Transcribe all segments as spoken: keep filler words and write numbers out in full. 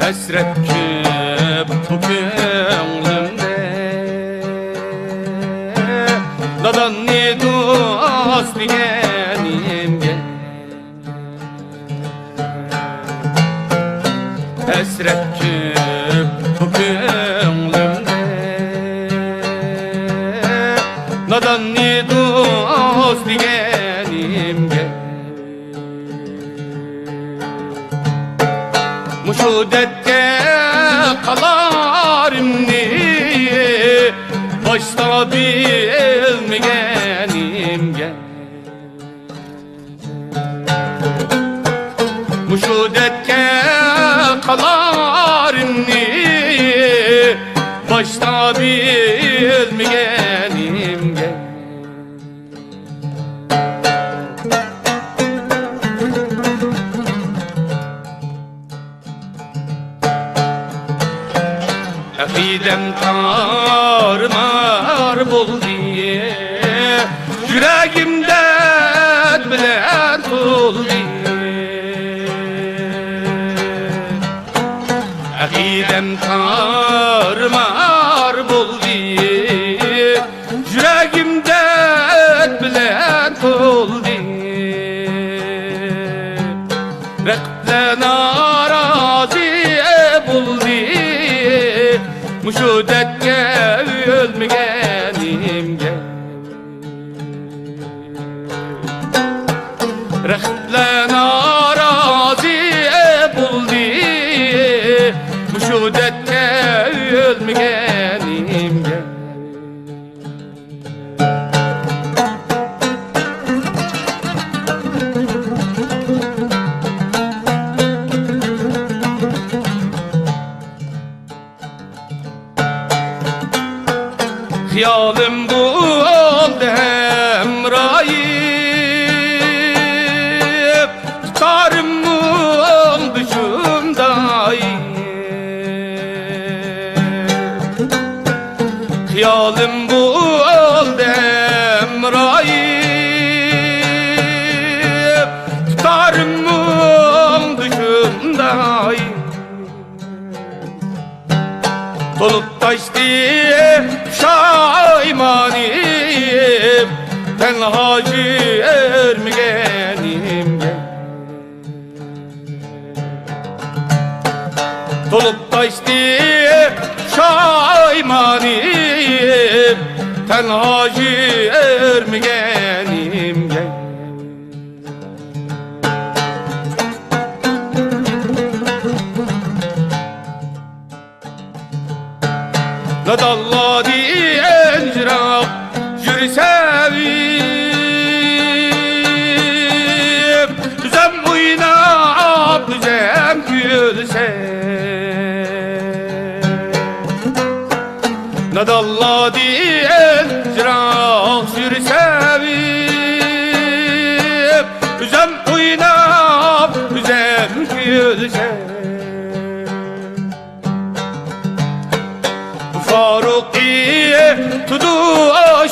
ھەسرەت كۆپ بۇ كۆڭلۈمدە، ناداننى دوست دېگىنىمگە. ھەسرەت كۆپ بۇ كۆڭلۈمدە، ناداننى دوست دېگىنىمگە. مۇشۇ دەردكە قالارىمنى باشتا بىلمىگىنىمگە. مۇشۇ دەردكە قالارىمنى باشتا بىلمىگىنىمگە. ئەقىدەم تارمار بولدى، يۈرەگىم دەرد بىلەن تولدى. ئەقىدەم تارمار بولدى، يۈرەگىم دەرد بىلەن تولدى. رەقىبلەر نارازى بولدى، مۇشۇ دەردكە ئۆلمىگىنىمگە. رەقىبلەر نارازى بولدى، مۇشۇ دەردكە ئۆلمىگىنىمگە. خىيالىم بولدى ھەمرايىم، تۇتارىم بولدى شۇنداي. خىيالىم بولدى ھەمرايىم، تۇتارىم بولدى شۇنداي. تولۇپ تاشتى پۇشايمانىم، تەنھا يۈرمىگىنىمگە. تولۇپ تاشتى پۇشايمانىم، تەنھا يۈرمىگىنىمگە. نادانلاردىن يىراق يۈرسەم، ئۆزۈم ئويناپ، ئۆزۈم كۈلسەم. نادانلاردىن يىراق يۈرسەم، ئۆزۈم ئويناپ، ئۆزۈم كۈلسەم. فاروقى تۇدى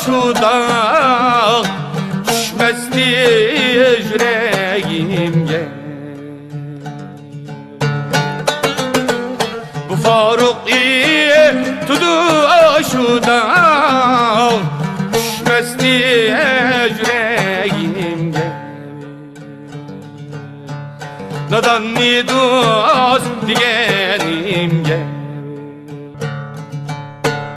شۇ داغ، چۈشمەستى يۈرىكىمگە. فاروقى تۇدى شۇ داغ، چۈشمەستى يۈرىكىمگە. ناداننى دوست دېگىنىمگە.